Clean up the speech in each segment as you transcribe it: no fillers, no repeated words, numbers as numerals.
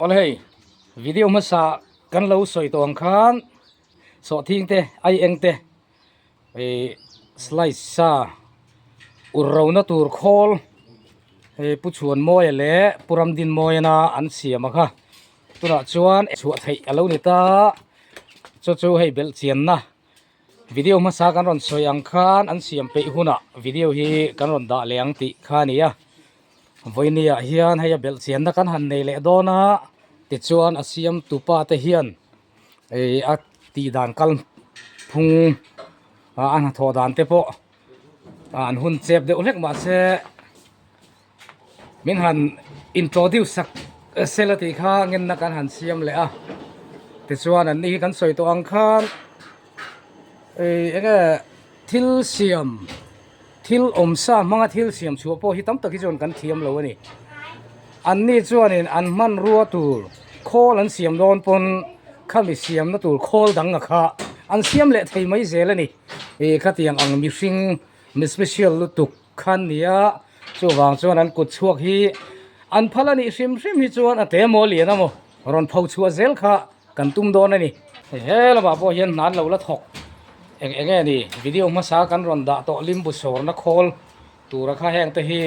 Awle hei video hmasa kan lo sawi tawh ang khan sawhthing te ai eng te ih slice sa ur ro na tur khawl hei pu Chhuanmawia leh pu Ramdinmawia an siam a kha tunah chuan chhuah theih a lo ni ta chu chu hei belh chian na video hmasa kan rawn sawi ang khan an siam peih hunah video hi kan rawn dah leh ang tih kha a ni a. Vawinia hian hei a belh chianna kan han nei leh dawn a tichuan a siam tupa te hian ih a tih dan kal phung a hnathawh dan te pawh an hun chep deuh hlek mahse min han introduce sak sela tih kha ngenna kan han siam leh a tichuan an ni hi kan sawi tawh ang khan ih eng nge thil siam. Thil awmsa hmanga thil siam chhuah pawh hi tam tak hi chuan kan thiam lo a ni. Anni chuanin an hmanrua tur khawl an siam dawn pawn khami siamna tur khawl dang a kha an siam leh thei mai zel a ni. Ih khatiang ang mihring mi special lutuk kha an ni a, chuvang chuan an kut chhuak hi an phal a nih hrim hrim hi chuan a te maw lian a maw rawn pho chhuah zel kha. Kan tum dawn a ni. Hei he lamah pawh hian hna an lo la thawk eng eng nge ni video hmasa kan rawn dah tawh limbu sawrna khawl tura kha heng te hi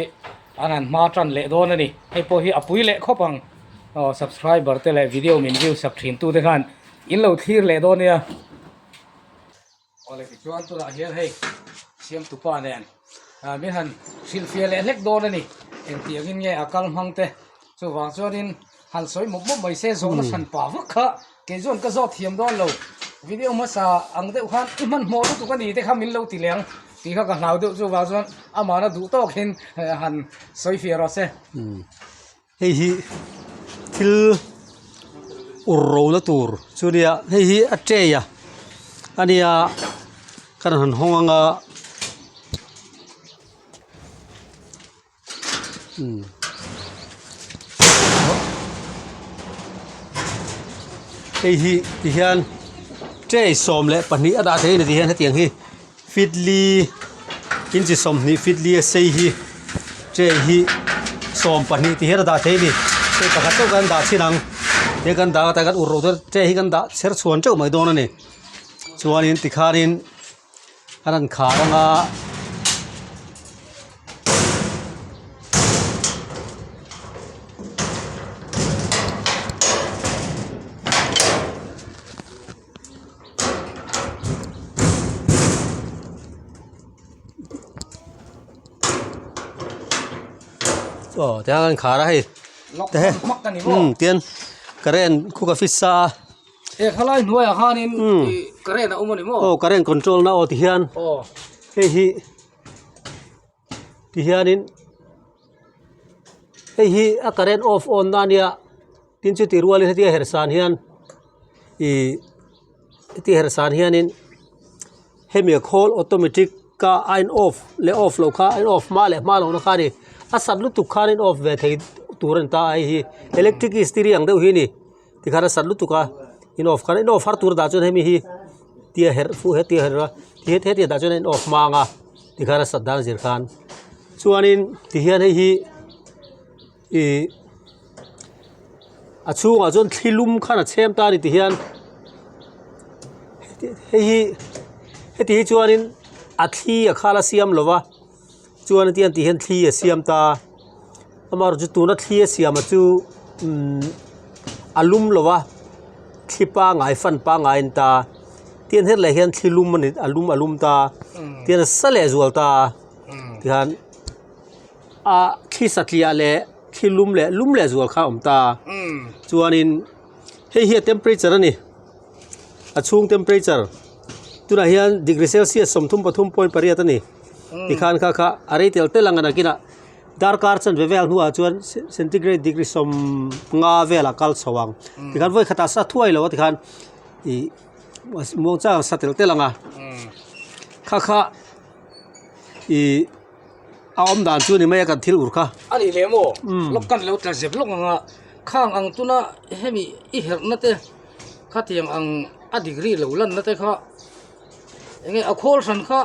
an han hma tan leh dawn a ni. Hei pawh hi a pui leh khawp ang aw subscriber te leh video min view sak thin tu te khan in lo thlir leh dawn nia. Awle tichuan tunah hian hei siamtupa nen ah min han hrilhfiah leh hlek dawn a ni engtiangin nge a kal hmang te chuvang chuanin han sawi mawp mawp mai se zawhna hran pah vak kha kei chuan ka zawt thiam dawn lo video hmasa ang deuh khan i hmanhmawh lutuk a ni te kha min lo ti leh ang tih kha ka hlau deuh chuvang chuan amahna duh tawkin han sawi fiah rawh se. Hei hi thil ur ro na tur chu nia hei hi a tray a a nia kan han hawng ang a umm hei hi tihian tray 12 a dah thei a ni tihian hetiang hi. Feet li inchi 20 feet li a sei hi tray hi 12 ti hian a dah thei a ni hei pakhat chauh kan dah chhin ang he kan dah a kan ur ro chuan tray hi kan dah chher chhuan teuh mai dawn a ni chuanin tikhanin an han khar ang a. Aw tiang an khar a hei umm tian current khu ka fit sa a e khalai hnuaiah khanin ih current a awm a ni maw aw current control na aw ti hian hei hi ti hianin hei hi a current off on na ania tin chuti rualin hetia herh san hian ih heti herh san hianin hemi a khawl automatic a a in off leh off loh kha a in off hma leh hma lohna kha a ni a sat lutuk khan a in off ve thei tur a ni ta a hei hi electric istiri ang deuh hi a ni tikhan a sat lutuk a in off khan in off har tur dah chuan hemi hi tia herh fuh hetia herh a hetia dah chuan a in off hma ang a tikhan a sat dan zir khan chuanin tihian hei hi ih a chhungah chuan thli lum khan a chhem ta a ni tihian hei hi heti hi chuanin a thli a khal a siam lo va chuan hetiang tih hian thli a siam ta a amaherawhchu chu tuna thli a siam a chu umm a lum lo va thli pangngai fan pangngai a ni ta tiang her leh hian thli lum a ni a lum a lum ta tiang a sa leh zual ta tihian a thli satliah leh thli lum leh lum leh zual kha a awm ta chuanin hei hi a temperature a ni a chhung temperature tunah hian degree celsius 33.8 a ni tikhan kha kha a rei tel tel ang a nakinah darkar chanve vel hnuah chuan centigrade degree 50 velah kal chho ang tikhan vawi khatah sa thuai lo a tikhan ih muang chang sa tel tel ang a kha kha ih a awm dan chu ni mai a kan thil ur kha. A nih leh maw? Lawk kan lo tla zep lawk ang a, khang ang tuna hemi i herhna te khatiang ang a degree lo lanna te kha enge a khawl hran kha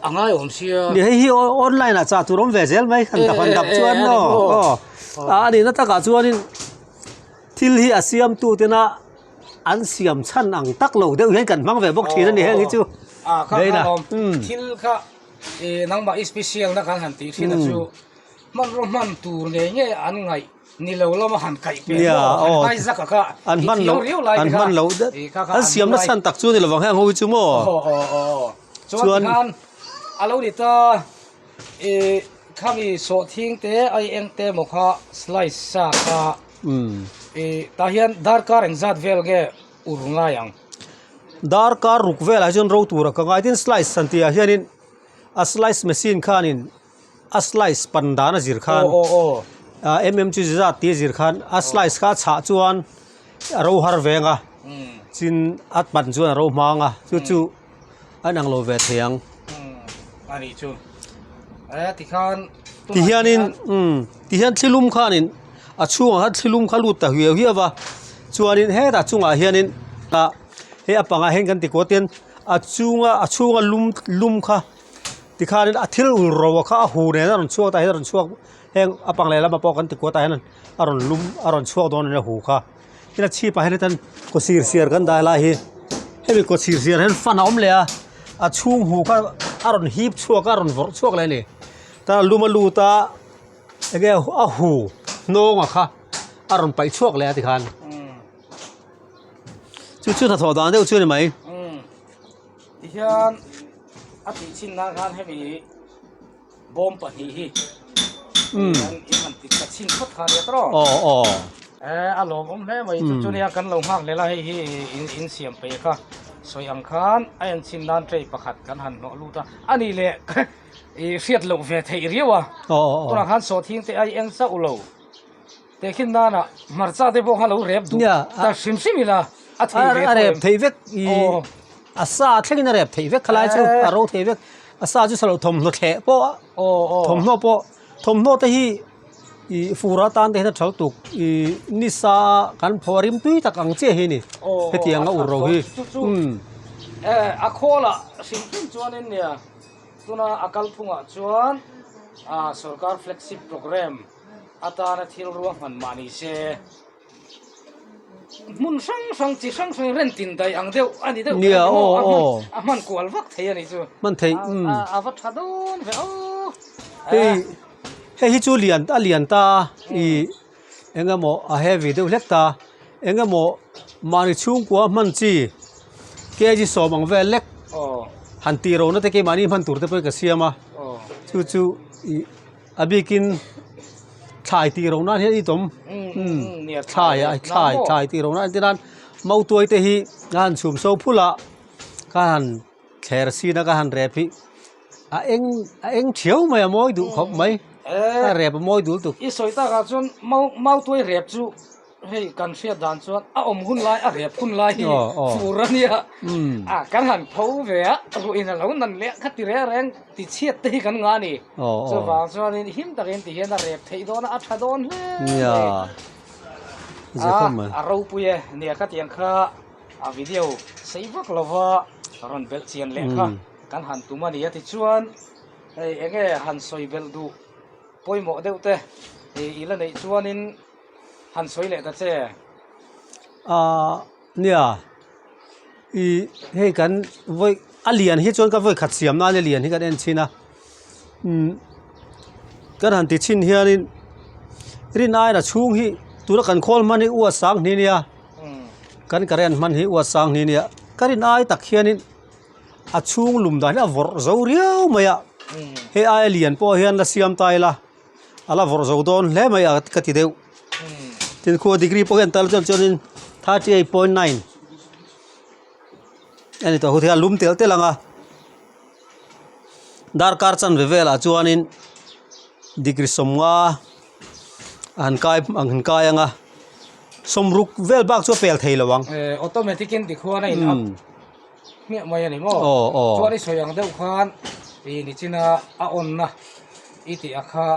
a ngai awm sia. Ni hei hi online ah chah tur awm ve zel mai han dap han dap chuan maw aw a nihna takah chuanin. Thil hi a siamtu tena an siam chhan ang tak lo deuh hian kan hmang ve bawk thin a ni heng hi chu. A kha kha awm thil kha nangmah i special na kan han tih thin a chu hmanraw hman tur ngei ngei an ngaih ni lo lama han kaih pe maw han hai zak a kha an hman loh an hman loh an siamna chhan tak chu a ni lovang heng ho hi chu maw. Chuan tikhan a lo ni ta. Ih khami sawhthing te ai eng te maw kha slice sa kha ih tah hian darkar engzat vel nge ur ngai ang. Darkar ruk velah hi chuan ro tura ka ngai tin slice han tih ah hianin a slice machine khanin a slice pan dan a zir khan ah mm chu zat tih a zir khan a slice kha a chhah chuan a ro har veng a chin a pan chuan a ro hmang a chu chu. An ang lo ve thei ang. A nih chu. E tikhan ti hianin um ti hian thlilum khanin a chhungah khan thlilum kha lut ta huiau hiau a chuanin hetah chungah hianin ah hei a pangah hian kan ti kuat hian a chunga a chhunga lum lum kha tikhanin a thil ul ro kha a hu nen a rawn chhuak tah hian a rawn chhuak heng a pang lehlamah pawh kan ti kuat ah hian a rawn lum a rawn chhuak dawn a nia hu kha. Hela chhip ah hian hetan kaw sir siar kan dah lai hi hemi kaw sir siar hian fan a awm leh a a chhung hu kha a rawn hip chhuak a a rawn vawrh chhuak leh a ni tan a lum a lut a enge a hu hnawng a kha a rawn paih chhuak leh a tikhan chu chu hnathawh dan deuh chu a ni mai. Tihian a tih chin nan khan hemi. Bawm pahnih hi an in han ti tha chhin phawt kha nia tawh. Aw aw. Eh a lawm awm hle mai chu chu nia kan lo nghak leh la hei hi in in siam pe kha sawi ang khan a en chhin nan tray pakhat kan han hnawh lut a ani leh i hriat loh ve theih riau a. Aw aw aw. Tunah khan sawhthing te ai eng chauh lo. Tehkhin nana hmarcha te pawh kha lo rep duh ta hrim hrim ila a thei ve a rep thei vek i a sa thlengin a rep thei vek khalai chu a ro thei vek a sa chu salo thawmhnaw thleh pawh thawmhnaw pawh thawmhnaw te hi i fur atan te hian a tha lutuk i nisa kan phaw a rim tui tak ang chiah hi a ni hetiang a ur ro hi a khawlah hrim hrim chuanin nia tuna a kalphungah chuan sorkar flagship programme atana thil ruahman mah ni se hmun hrang hrang chi hrang hrang rent in daih ang deuh a ni deuh Nia aw aw a hman kual vak thei a ni chu hman theih umm a va tha dawn ve aw hei hei hi chu lian a lian ta i eng emaw a heavy deuh hlek ta eng emaw mahni chhungkua hman chi kg sawm ang vel lek han tih ro na te keimahni hman tur te pawh hi ka siam a chu chu ih. A bikin thlai tih ro nan hian i tawm thlai a thlai thlai tih ro nan entir nan mautuai te hi ka han chhum so phul a ka han thler sin a ka han rep hi a eng a eng thiau mai a mawi duh khawp mai a rep a mawi dul tuk. I sawi takah chuan mau mautuai rep chu Hei kan hriat dan chuan a awm hun lai a rep hun lai hi fur a nia a kan han pho ve a ruih in a lo nan leh kha ti reng reng ti chhiat te hi kan ngah a ni chuvang chuanin him takin ti hian a rep theih dawn a a tha dawn hle mai a ropui e nia ka tiang kha a video sei vak lova rawn belh chian leh kha kan han tum a ni a tichuan hei enge han sawi belh duh pawimawh deuh te i la neih chuanin. Han sawi leh ta che. Ahh nia ih hei kan vawi a lian hi chuan ka vawi khat siam nan a lian hi kan en chhin a umm kan han ti chhin hianin rin aiin a chhung hi tuna kan khawl hman hi ua sang hni nia kan current hman hi ua sang hni nia ka rin ai tak hianin a chhung lum dan hi a vawrh zo riau mai a hei aia lian pawh hian la siam ta ila. A la vawrh zo dawn hle mai a ka ti deuh tin khua degree pawh hian tal chuan chuanin 38.9 a ni tawh hu thei a lum tel tel ang a darkar chanve velah chuanin degree sawmnga a han kai a han kai ang a sawmruk vel bak chu a pel thei lo ang. Eh automatic in tikhuan a in up hmiah mai a ni maw? Chuan i sawi ang deuh khan ih nichina a on na i tih a kha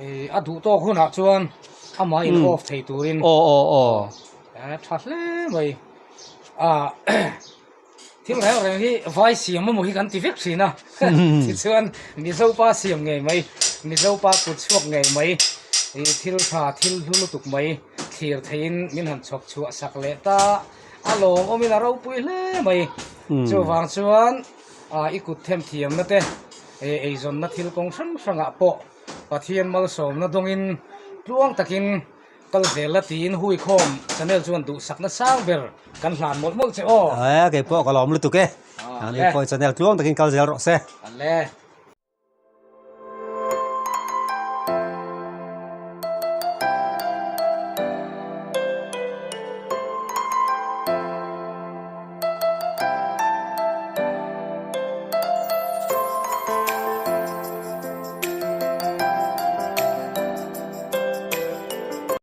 ih a duh tawk hunah chuan amah in off thei turin a tha hle mai a thil reng reng hi vai siam emaw hi kan ti vek thin a tichuan mizo pa siam ngei mai mizo pa kut chhuak ngei mai ih thil tha thil hlu lutuk mai. thlir theiin min han chhawp chhuah sak leh ta a lawmawmin a ropui hle mai. Chuvang chuan i kut themthiamna te eizawnna thil kawng hrang hrangah pawh Pathian malsawmna dawngin tluang takin kal zel la tiin Huikhawm channel chuan duhsakna sang ber kan hlan mawlh mawlh che aw. Ae keipawh ka lawm lutuk e. Ani pawh channel tluang takin kal zel rawh se. Ale.